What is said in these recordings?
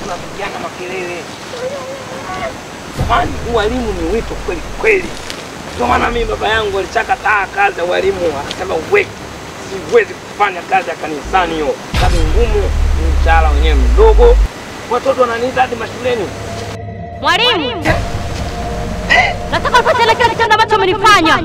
Tunapigana makelele. Kwani ualimu ni wito kweli kweli. Ndio maana mimi baba yangu alichakataa kazi ya ualimu, akasema wewe siwezi kufanya kazi ya kanisani hiyo. Kazi ngumu, mshahara wenyewe mdogo. Watoto wananiita hadi mashuleni. Mwalimu. Nataka ufuate kile kitendo ambacho umenifanya.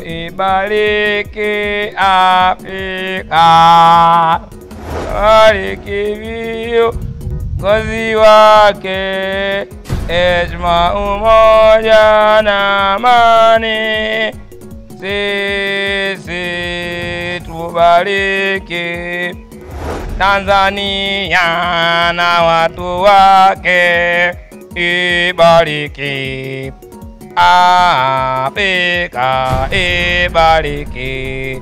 Ibariki Afrika, bariki viongozi wake, heshima, umoja na amani. Sisi tubariki Tanzania na watu wake, ibariki Afrika, ibariki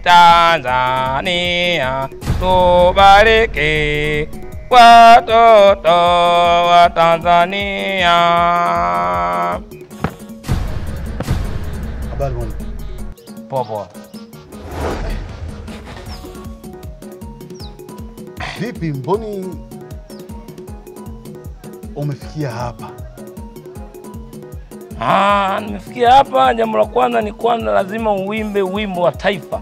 Tanzania, tubariki watoto wa Tanzania. Habari mwalimu. Poa poa. Vipi, mboni umefikia hapa? Nimefikia hapa. Jambo la kwanza ni kwanza lazima uimbe wimbo wa taifa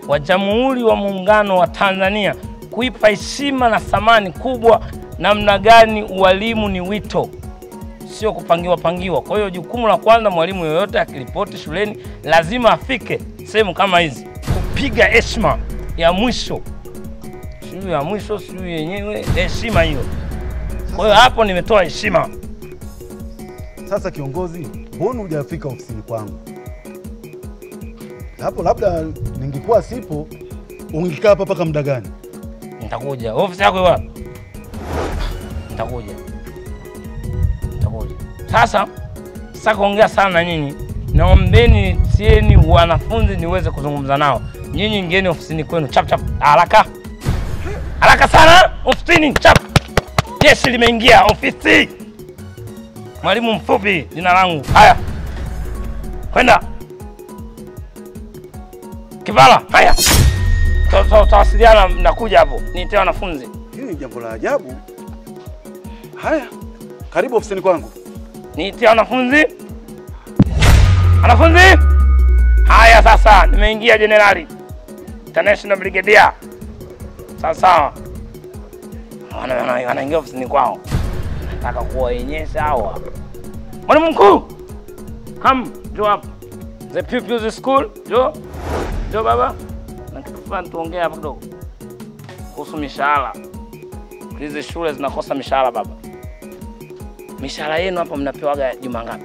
wa Jamhuri wa Muungano wa Tanzania, kuipa heshima na thamani kubwa namna gani ualimu ni wito, sio kupangiwa pangiwa. Kwa hiyo jukumu la kwanza, mwalimu yoyote akiripoti shuleni lazima afike sehemu kama hizi kupiga heshima ya mwisho. Sio ya mwisho, sio yenyewe heshima hiyo. Kwa hiyo hapo nimetoa heshima. Sasa kiongozi, mbona hujafika ofisini kwangu? Hapo labda ningekuwa sipo, ungekaa hapa paka muda gani? Nitakuja. Ofisi yako iko wapi? Nitakuja. Nitakuja. Sasa kuongea sana nyinyi. Naombeni tieni wanafunzi niweze kuzungumza nao. Nyinyi ingieni ofisini kwenu chap chap, haraka. Haraka sana ofisini chap. Jeshi limeingia ofisi. Mwalimu Mfupi jina langu. Haya. Kwenda. Kivala, haya. Tutawasiliana, nakuja hapo. Niite wanafunzi. Hili ni jambo la ajabu. Haya. Karibu ofisini kwangu. Niite wanafunzi. Wanafunzi? Haya sasa, nimeingia generali. International Brigadier. Sawa sawa. Wanaingia ofisini kwao. Nataka kuwaonyesha hawa. Mwalimu mkuu. Come, njoo hapa. The pupils school, njoo. Njoo baba. Na kitu fulani tuongee hapa kidogo. Kuhusu mishahara. Hizi shule zinakosa mishahara baba. Mishahara yenu hapa mnapewaga juma ngapi?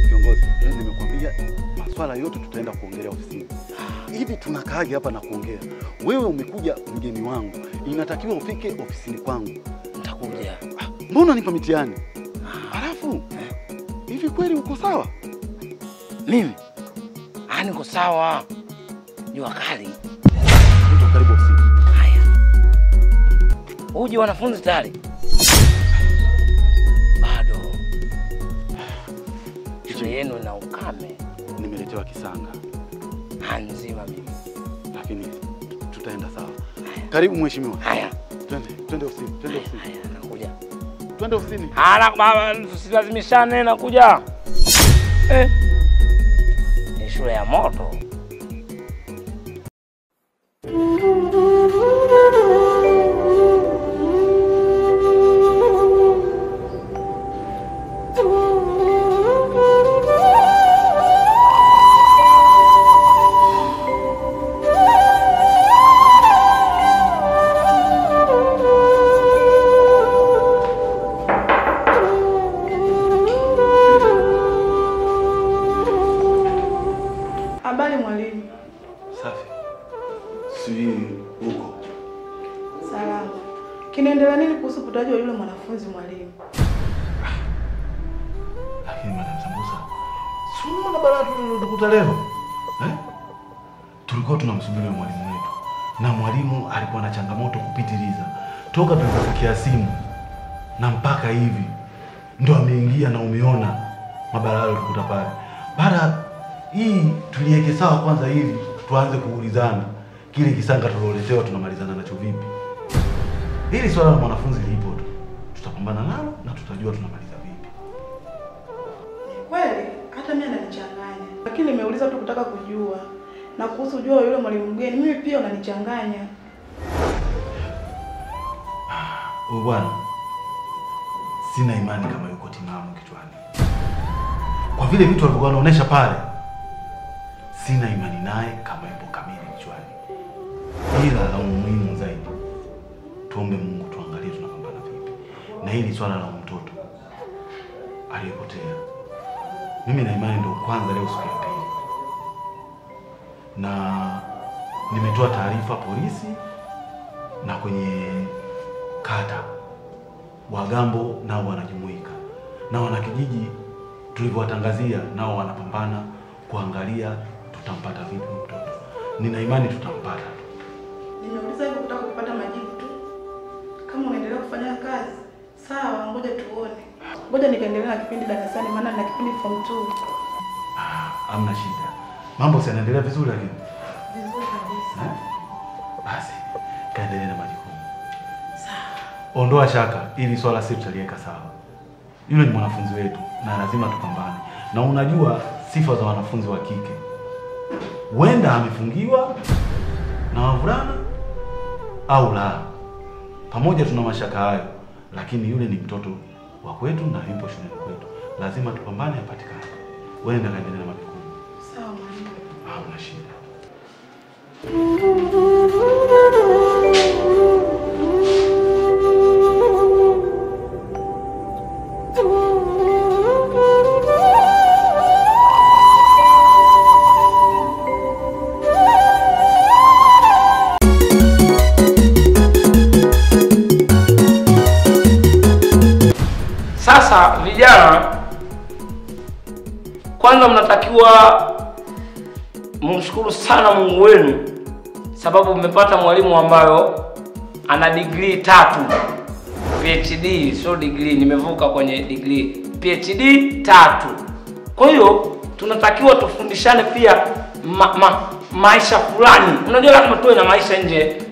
Kiongozi, nimekuambia masuala yote tutaenda kuongelea ofisini. Hivi tunakaaje hapa na kuongea? Wewe umekuja mgeni wangu, inatakiwa ufike ofisini kwangu. Nitakuja. Mbona nipa mitihani? Alafu hivi kweli uko sawa? Mimi? Niko sawa. Jua kali. Ndio, karibu ofisini. Haya. Uje wanafunzi tayari? Bado. Shule yenu na ukame. Nimeletewa kisanga. Nzima mimi. Lakini tutaenda sawa. Karibu mheshimiwa. Haya. Twende, twende ofisini, twende ofisini. Haya, nakuja. Twende ofisini. Baba, tusilazimishane na kuja. Ni shule ya moto. Kinaendelea nini kuhusu utaji wa yule mwanafunzi mwalimu? Lakini Madam Sambusa, si unaona balaa tulikuta leo? Tulikuwa tunamsubiri mwalimu wetu. Na mwalimu alikuwa na changamoto kupitiliza. Toka tulipokea simu na mpaka hivi ndio ameingia na umeona mabalaa tulikuta pale. Baada hii tuliweke sawa kwanza hivi tuanze kuulizana kile kisanga tuloletewa tunamalizana nacho vipi. Hili swala la mwanafunzi lipo tu. Tutapambana nalo na tutajua tunamaliza vipi. Kweli hata mimi ananichanganya. Lakini nimeuliza tu kutaka kujua. Na kuhusu ujua yule mwalimu mgeni mimi pia unanichanganya. Huyu bwana sina imani kama yuko timamu kichwani. Kwa vile vitu alivyokuwa anaonesha pale, sina imani naye kama yupo kamili kichwani. Ila la muhimu zaidi, tuombe Mungu tuangalie tunapambana vipi. Na hili swala la mtoto aliyepotea, mimi na imani ndio kwanza leo siku ya pili. Na nimetoa taarifa polisi na kwenye kata wagambo nao wanajumuika. Na wanakijiji tulivyowatangazia nao wanapambana kuangalia tutampata vipi mtoto. Nina imani tutampata. Nimeuliza hivyo kutaka kupata majibu tu. Kama unaendelea kufanya kazi, sawa, ngoja tuone. Ngoja nikaendelea na kipindi darasani maana nina kipindi form 2. Hamna shida. Mambo yanaendelea vizuri lakini. Vizuri kabisa. Basi, kaendelee na majukumu. Sawa. Ondoa shaka, ili swala sisi tutaliweka sawa. Yule ni mwanafunzi wetu na lazima tupambane. Na unajua sifa za wanafunzi wa kike. Huenda amefungiwa na wavulana au la. Pamoja tuna mashaka hayo, lakini yule ni mtoto wa kwetu na yupo shuleni kwetu. Lazima tupambane apatikane. Wewe nenda kaendelee na majukumu. Sawa mwalimu. Hamna shida. Sasa vijana, kwanza mnatakiwa mumshukuru sana Mungu wenu sababu mmepata mwalimu ambayo ana degree 3. PhD, sio degree, nimevuka kwenye degree. PhD 3. Kwa hiyo tunatakiwa tufundishane pia maisha fulani. Unajua lazima tuwe na maisha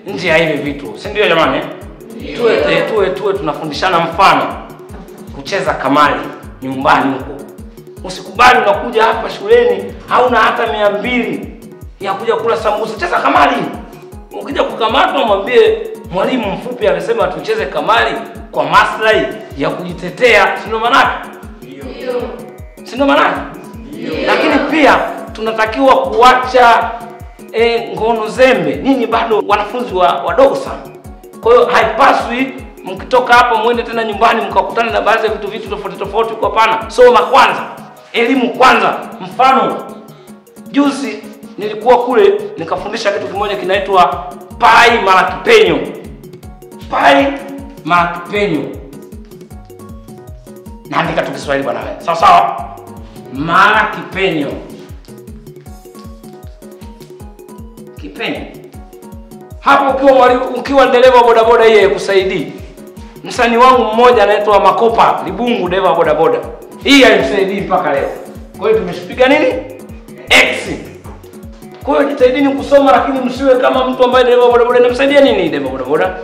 nje ya hivi vitu. Si ndio jamani? Tuwe tunafundishana mfano kucheza kamari nyumbani huko. Usikubali unakuja hapa shuleni hauna hata 200 ya kuja kula sambusa. Cheza kamari. Ukija kukamatwa mwambie mwalimu mfupi amesema tucheze kamari kwa maslahi ya kujitetea, si ndio maana yake? Ndio. Si ndio maana yake? Ndio. Lakini pia tunatakiwa kuacha ngono zembe. Ninyi bado wanafunzi wadogo sana. Kwa hiyo haipaswi mkitoka hapa muende tena nyumbani mkakutana na baadhi ya vitu tofauti tofauti kwa pana. Soma kwanza, elimu kwanza. Mfano, juzi nilikuwa kule nikafundisha kitu kimoja kinaitwa pai mara kipenyo. Pai mara kipenyo. Naandika tu Kiswahili bwana wewe. Sawa sawa? Mara kipenyo. Kipenyo. Hapo ukiwa dereva bodaboda yeye kusaidii. Msanii wangu mmoja anaitwa Makopa Libungu, dereva bodaboda. Hii haimsaidii mpaka leo. Kwa hiyo tumeshipiga nini? X. Kwa hiyo jitahidini kusoma, lakini msiwe kama mtu ambaye dereva bodaboda. Inamsaidia nini dereva bodaboda?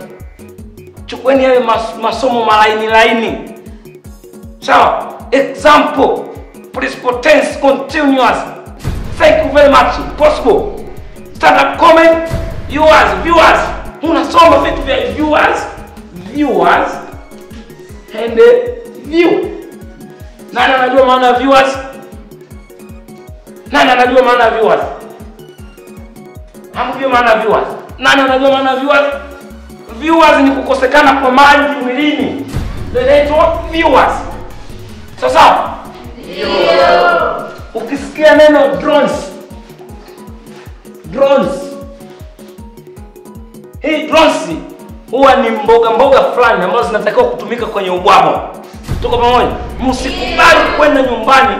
Chukueni yale masomo malaini laini. Sawa? Example, principal tense continuous. Thank you very much. Possible. Stand up comment. Viewers, viewers. Unasoma vitu vya viewers, viewers and view. Nani anajua maana ya viewers? Nani anajua maana ya viewers? Hamjui maana ya viewers? Nani anajua maana ya viewers? Viewers ni kukosekana kwa maji mwilini. Inaitwa viewers. Sasa ndio. Ukisikia neno drones, drones, hii drones huwa ni mboga mboga fulani ambazo zinatakiwa kutumika kwenye ubwabwa. Tuko pamoja? Msikubali kwenda nyumbani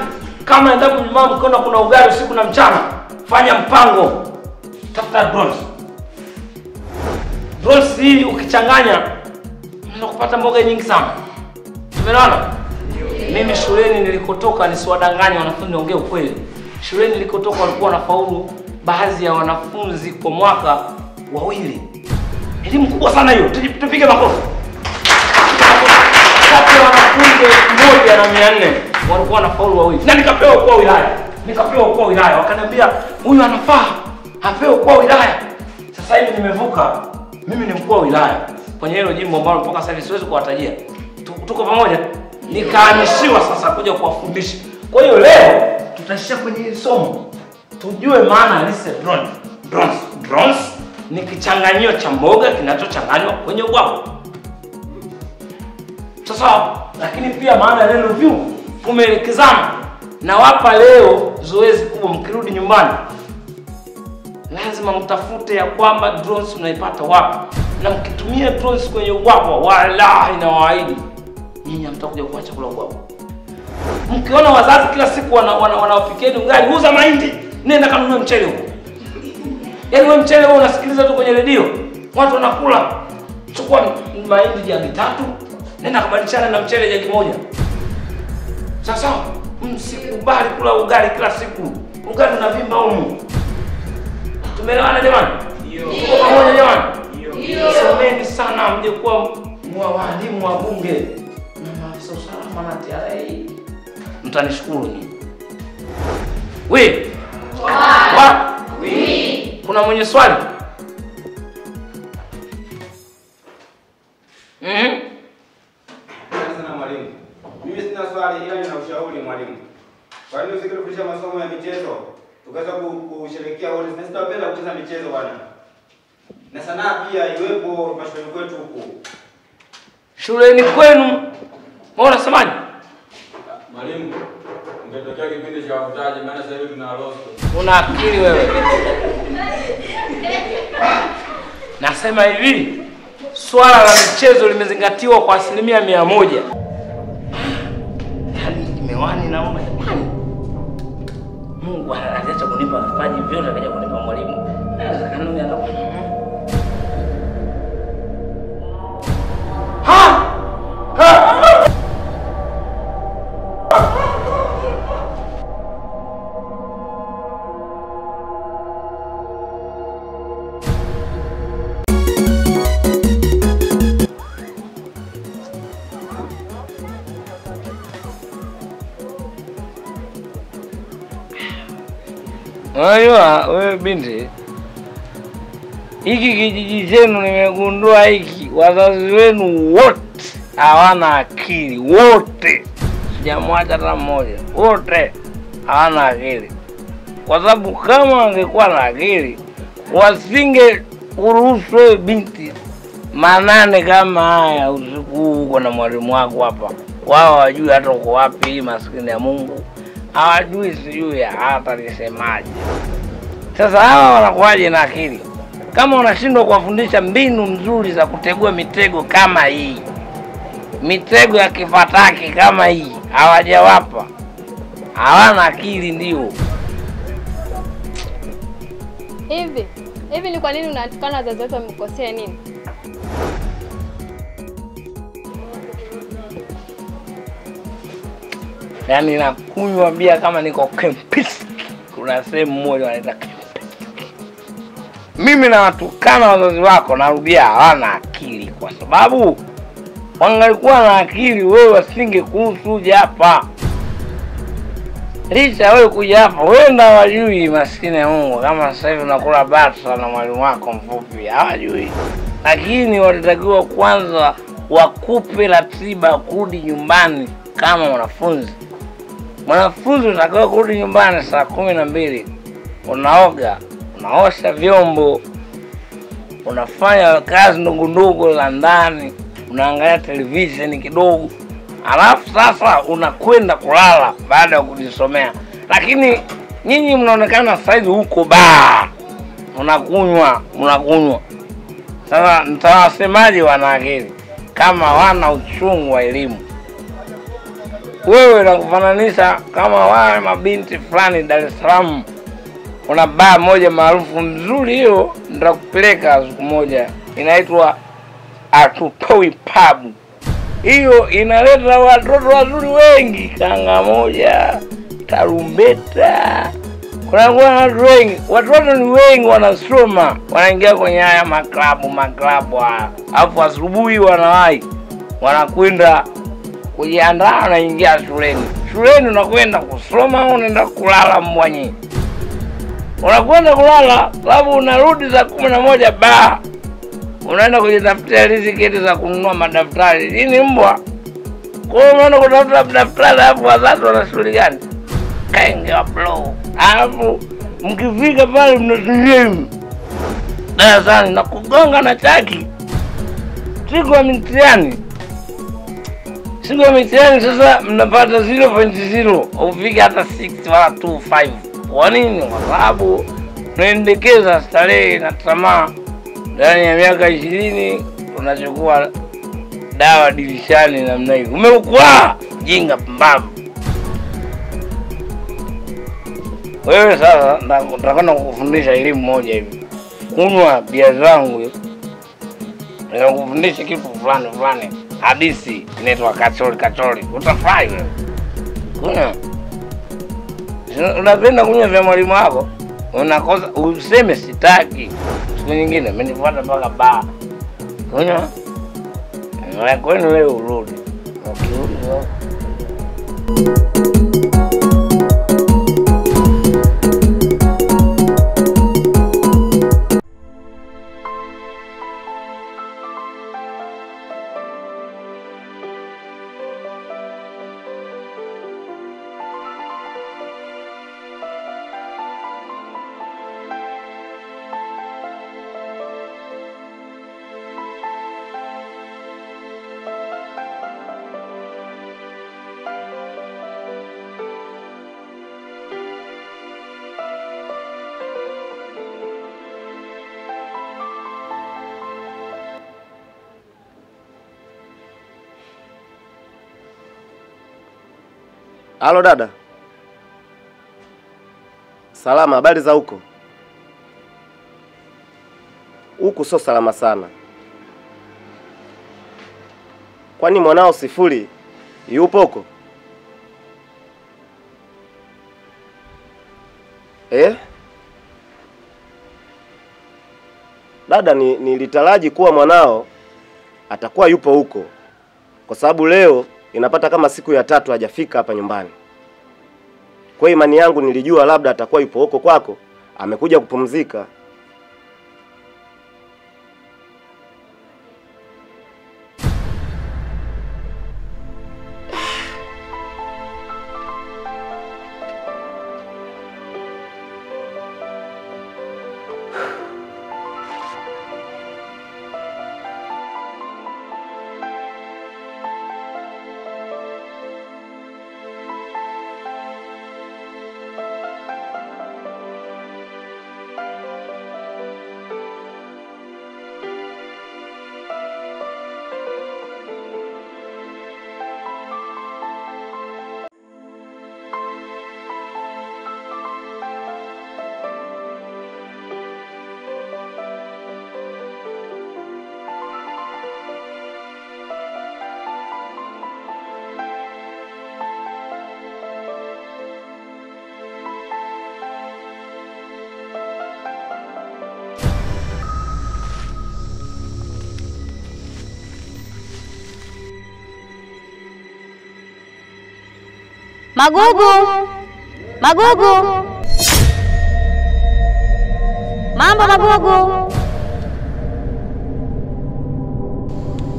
kama endapo nyumbani mkiona kuna ugali usiku na mchana, fanya mpango. Tafuta drones. Drones hii ukichanganya unaweza kupata mboga nyingi sana. Tumeelewana? Mimi shuleni nilikotoka, nisiwadanganye wanafunzi, niongee ukweli. Shuleni nilikotoka walikuwa wanafaulu baadhi ya wanafunzi kwa mwaka wawili. Elimu kubwa sana hiyo. Tupige makofi. Kati ya wanafunzi 1400 walikuwa wanafaulu wawili. Na nikapewa kwa wilaya. Nikapewa kwa wilaya. Wakaniambia huyu anafaa apewe kwa wilaya. Sasa hivi nimevuka. Mimi ni mkuu wa wilaya kwenye hilo jimbo ambalo mpaka sasa hivi siwezi kuwatajia. Tuko pamoja? Nikahamishiwa sasa kuja kuwafundisha. Kwa hiyo leo tutaishia kwenye hili somo. Tujue maana halisi ya drone. Drones, drones ni kichanganyio cha mboga kinachochanganywa kwenye ubwabwa. Sasa lakini pia maana ya neno view tumeelekezana. Na wapa leo zoezi kubwa, mkirudi nyumbani lazima mtafute ya kwamba drones unaipata wapi. Na mkitumia drones kwenye ubwabwa, wallahi na waahidi nyinyi hamtakuja kuacha kula ubwabwa. Mkiona wazazi kila siku wanawapikieni ugali, uza mahindi, nenda kanunue mchele huko. Yaani wewe mchele wewe unasikiliza tu kwenye redio, watu wanakula. Chukua mahindi jagi 3, nenda kabadilishana na mchele jagi 1. Sasa msikubali kula ugali kila siku. Ugali unavimba humu. Tumeelewana jamani? Ndio. Tuko pamoja jamani? Ndio. Someni sana mje kuwa walimu wa bunge na maafisa usalama na TRA. Mtanishukuru nyinyi. We. Wa. We. Kuna mwenye swali? Asante sana mwalimu. Mimi sina swali ila nina ushauri mwalimu. Kwa nini usikufundisha masomo ya michezo? Tukaweza kusherehekea wote. Sisi tunapenda kucheza michezo bwana. Na sanaa pia iwepo mashuleni kwetu huku. Shuleni kwenu? Mbona unasemaje? Mwalimu, ungetokea kipindi cha wavutaji maana sasa hivi tuna rosto. Una akili wewe. Nasema hivi, swala la michezo limezingatiwa kwa 100%. Yaani imewani naomba jamani. Mungu anaacha kunipa vipaji vyote akaja kunipa mwalimu. Inawezekana atakuwa. Ha! Ha! Unajua wewe binti, hiki kijiji chenu nimegundua hiki, wazazi wenu wote hawana akili, wote. Sijamwacha hata mmoja, wote hawana akili. Kwa sababu kama wangekuwa na akili wasinge kuruhusu wewe binti manane kama haya usiku uko na mwalimu wako hapa. Wao hawajui hata uko wapi, maskini ya Mungu. Hawajui sijui hata nisemaje. Sasa hawa wanakuwaje na akili? Kama unashindwa kuwafundisha mbinu nzuri za kutegua mitego kama hii, mitego ya kifataki kama hii, hawajawapa. Hawana akili ndio. Hivi ni kwa nini unatukana wazazi wetu wamekosea nini? Yaani nakunywa bia kama niko Kempinski. Kuna sehemu moja wanaita Kempinski. Mimi nawatukana wazazi wako, narudia, hawana akili kwa sababu Wangalikuwa na akili wewe wasingekuruhusu uje hapa. Licha wewe kuja hapa, wewe ndo hawajui maskini ya Mungu kama sasa hivi unakula bata na mwalimu wako mfupi, hawajui. Lakini walitakiwa kwanza wakupe ratiba kurudi nyumbani kama mwanafunzi. Mwanafunzi unatakiwa kurudi nyumbani saa 12. Unaoga, unaosha vyombo, unafanya kazi ndogo ndogo za ndani, unaangalia televisheni kidogo. Alafu sasa unakwenda kulala baada ya kujisomea. Lakini nyinyi mnaonekana sasa hivi huko baa. Unakunywa, unakunywa. Sasa nitawasemaje wana akili kama wana uchungu wa elimu? Wewe nakufananisha kama wale mabinti fulani Dar es Salaam. Kuna baa moja maarufu mzuri hiyo, nitakupeleka siku moja. Inaitwa Atutoi Pub. Hiyo inaleta watoto wazuri wengi, kanga moja, tarumbeta. Kuna watu wengi, watoto ni wengi wanasoma, wanaingia kwenye haya maklabu haya. Alafu asubuhi wanawahi, wanakwenda kujiandaa, wanaingia shuleni. Shuleni unakwenda kusoma au unaenda kulala mbwanyi? Unakwenda kulala, sababu unarudi saa 11 baa. Unaenda kujitafutia riziki za kununua madaftari. Nini mbwa? Kwa hiyo unaenda kutafuta madaftari alafu wazazi wana shughuli gani? Kaenge wa blow. Alafu mkifika pale mnatulia darasani na kugonga na chaki. Siku ya mitihani. Siku ya mitihani sasa mnapata 0.0, ufike hata 6 wala 2.5. Kwa nini? Kwa sababu tunaendekeza starehe na tamaa. Ndani ya miaka 20 unachukua dawa dirishani namna hiyo. Umekuwa jinga pumbavu. Wewe sasa nitakwenda kukufundisha elimu moja hivi. Kunywa bia zangu. Nitakufundisha kitu fulani fulani. Hadithi inaitwa kachori kachori. Utafurahi wewe. Kunywa. Unapenda kunywa vya mwalimu wako? Unakosa useme sitaki. Siku nyingine amenifuata mpaka baa. Kunywa. Na kwenu wewe urudi. Ukirudi wewe. Halo dada. Salama, habari za huko? Huku sio salama sana. Kwani mwanao Sifuri yupo huko? Eh? Dada, nilitaraji kuwa mwanao atakuwa yupo huko. Kwa sababu leo inapata kama siku ya 3 hajafika hapa nyumbani. Kwa imani yangu nilijua labda atakuwa yupo huko kwako, amekuja kupumzika. Magugu! Magugu! Mambo Magugu!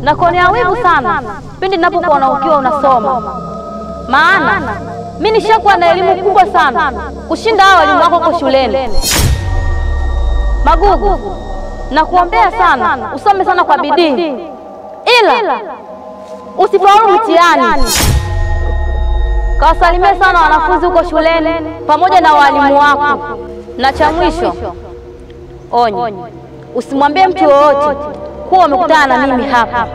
Nakuonea wivu sana pindi ninapokuona ukiwa unasoma. Maana mimi nishakuwa na elimu kubwa sana kushinda hao walimu wako huko shuleni. Magugu, nakuombea sana usome sana kwa bidii, ila usifaulu mtihani. Kawasalimie sana wanafunzi huko shuleni pamoja na walimu wako. Na cha mwisho, onyo, usimwambie mtu yoyote kuwa umekutana na mimi hapa.